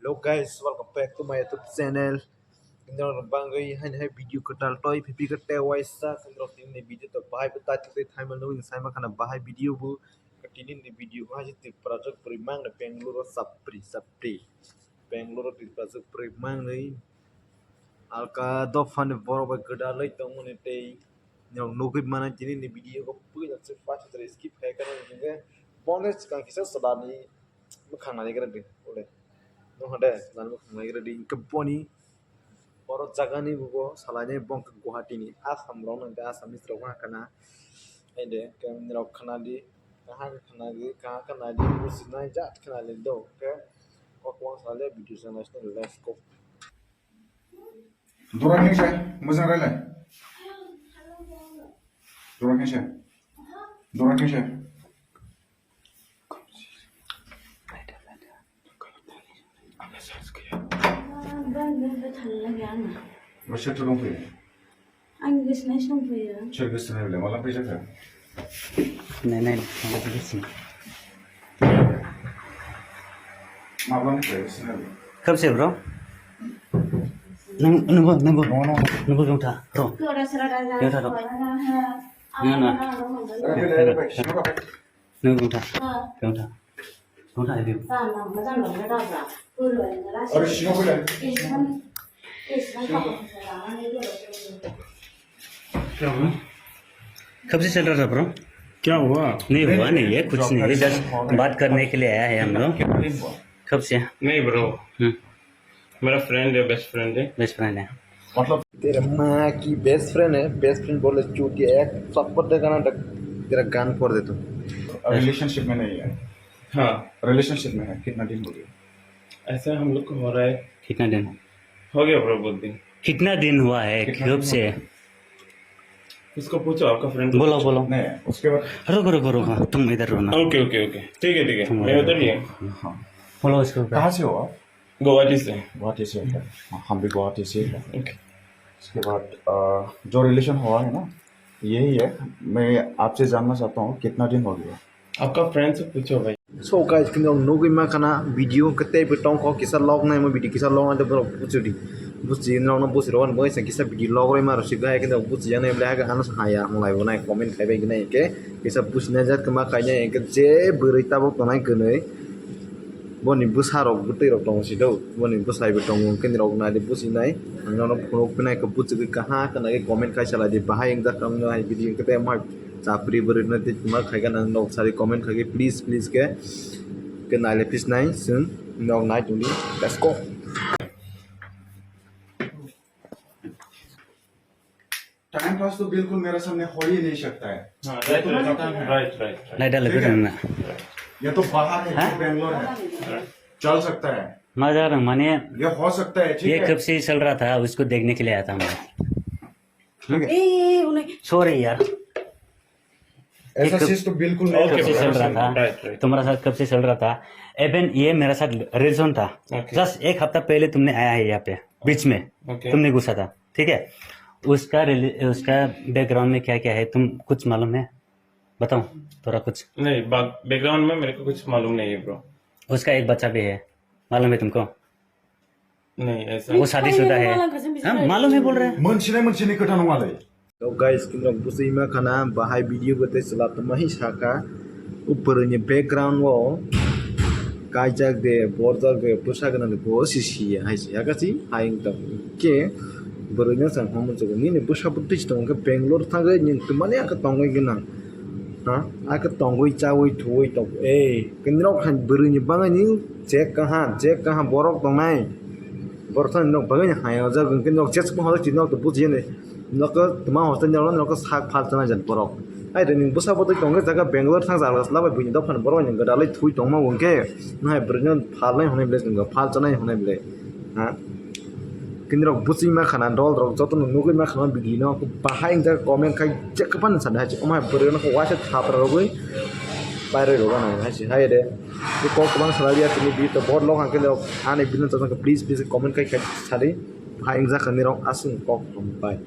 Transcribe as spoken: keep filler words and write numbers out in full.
Hello guys, welcome back to my YouTube channel. Norok bangwi haini hai video kwtal toi pipi kwtai waisa norok tini video to bahai bo title tei thumbnail nugwi sai mankha na bahai video bo tini ni video bo hai Tripura jok puri mang na Bangalore sapri sapri Bangalore Tripura jok puri mang ni alka dophani borok bai kwdalwi tongmani tei norok nugwi mano tini ni video ko pui skip khai kana bonus kang kisa sadani. Bwkhang naigra di, ole. Nokha de, jani bwkhang naigra di, hwnkhe boni oro jagani bo salainai bo hwnkhe Guwahati ni Assam rok no hwnkhe Assamese rok wngkha na. Haide, hwnkhe rok khna di, kaha khe khna di, kaha khna di, businai jat khna di do, hwnkhe kok wng sale video channel let's go. Dora khe se, mojang railai. Dora khe se. Dora khe se. Ang gis nai song phaio. Sir gis nai le, mala phaisa kha. Nai, nai, nai, nai, nai. Mabang phaisa nai. Khap se, bro. Nang, nang, nang, nang, nang, nang, nang, bro. Nang, nang. Nang, nang. Nang, nang. Nang, nang. अरे, सुनो पहले। क्या हुआ? कब से चल रहा था, bro? क्या हुआ? नहीं हुआ, नहीं है, कुछ नहीं है, just बात करने के लिए आया है हम लोग। कितना दिन हुआ? कब से? नहीं, bro। हम्म। मेरा friend है, best friend है। Best friend है। मतलब तेरा माँ की best friend है, best friend बोले चूतिया, एक थप्पड़ देगा ना, तेरा गान फोड़ दे तू। रिलेशनशिप में नहीं है। हाँ। रिलेशनशिप में है, कितना दिन हो गया? ऐसा हम लोग को हो रहा है। कितना दिन? हो गया, bro, बहुत दिन। कितना दिन हुआ है? कितना कब दिन से? हुआ? उसको पूछो, आपका फ्रेंड को बोलो, पूछो। बोलो। नहीं, उसके बाद रुको, रुको, रुको, हाँ, तुम इधर रुको ना। Okay, okay, okay. ठीक है, ठीक है। तुम मैं इधर उधर ही हूँ। हाँ। बोलो उसके ऊपर। कहाँ से हो आप? गुवाहाटी से। गुवाहाटी से हो क्या? हाँ, हम भी गुवाहाटी से ही हैं। ओके। उसके बाद, अ, जो रिलेशन हुआ है ना, यही है। मैं आपसे जानना चाहता हूँ, कितना दिन हो गया? आपका फ्रेंड से पूछो भाई। So guys, kini rok nugwi mankha na video hwnkhe teibo tongkho kisa log naima video kisa log naitei borok buchidi. Buchi norokno buchi rwkha nw bagwi se kisa video log rwima rwsik bai khe buchi yaknai belai khe ano haya hwnlai bo nai comment khai bai nai khe kisa buchi nai jak ma khai nai khe je bwrwi tabuk tongnai kwnwi boni bwsa rok bwtwi rok tongo si do boni bwsai bo tongo hwnkhe nirok nai de buchi nai ang nono phunuk phinai khe buchigwi kaha khwna khe comment khai salai di bahai wngjak tongno hai video hwnkhe tei Chapri bwrwi no tei tuma khai gana nok sari comment khai khe please, please khe, khe naile please nai chwng nok nai tongdi. Let's go. Time pass तो बिल्कुल मेरे सामने हो ही नहीं सकता है। हाँ, right, right, right, right, right. Nai dale ठीक है? Gurung na. ये तो बाहर है, हाँ? ये बैंगलोर है। राइट। चल सकता है। Maja rang mane ये हो सकता है, ठीक ये है? कब से चल रहा था, उसको देखने के लिए आया था मैं। ठीक है। ए, ए, ए, उन्हें Sorry यार। ऐसा ये कब चीज तो बिल्कुल नहीं कब से करना चल रहा चाहिए। था? Right, right. तुम्हारा साथ कब से चल रहा था? Even ये मेरा साथ रिलेशन था। ओके। Just एक हफ्ता पहले तुमने आया है यहाँ पे, बीच में। ओके। तुमने घुसा था, ठीक है? उसका रिले-, उसका बैकग्राउंड में क्या क्या है, तुम कुछ मालूम है? बताओ थोड़ा कुछ। नहीं, बा-, बैकग्राउंड में मेरे को कुछ मालूम नहीं है, ब्रो। उसका एक बच्चा भी है, मालूम है तुमको? नहीं, ऐसा वो शादीशुदा है। हाँ, मालूम है बोल रहे हैं। मोनथिनाय मोनथिनाय खोथा नङालै। So guys, kinrok buchima khana bahai video bo tei chwla tongma hi saka. O bwrwini background o kaijak de, borjak de, bwsa gwnang de, bo si si ya hai si. Haka si hai wng tong khe bwrwino chwng hwnwi muchungo, "Nini bwsa bwtwi se tongo khe Bangalore thangwi nwng twmani aka tongwi gwnang." Ha? Aka tongwi chawi thuwi tong. Ei, kinrok hai bwrwini bangani je kaha, je kaha borok tongnai. Borok thani nok bagwi ni hai o jaga hwnkhe nok jes ko horo chi nok to buji ni. Nok ko tuma hostel ni nok ko sak phal chana jan borok. Ai de ning bwsa bwtwi tong khe jaga Bangalore thang jaga sla bai buini dophani borok ni gada lai thui tong ma hwnkhe. Nahai bwrwi no phal nai hwnai ble jwngo, phal chanai hwnai ble. Ha? Kinrok buchwi ma khana dol rok joto no nugwi ma khana video no bahai wng jaga comment khai je kwpan sana hai omo hai bwrwi no waisa thapra rogwi pairwi rogo nai hai si hai de. Kok kwbang sana ya tini video to bot log hangke ani video no please please comment khai khai sadi. Bahai wng jaga nirok aswk kok bai.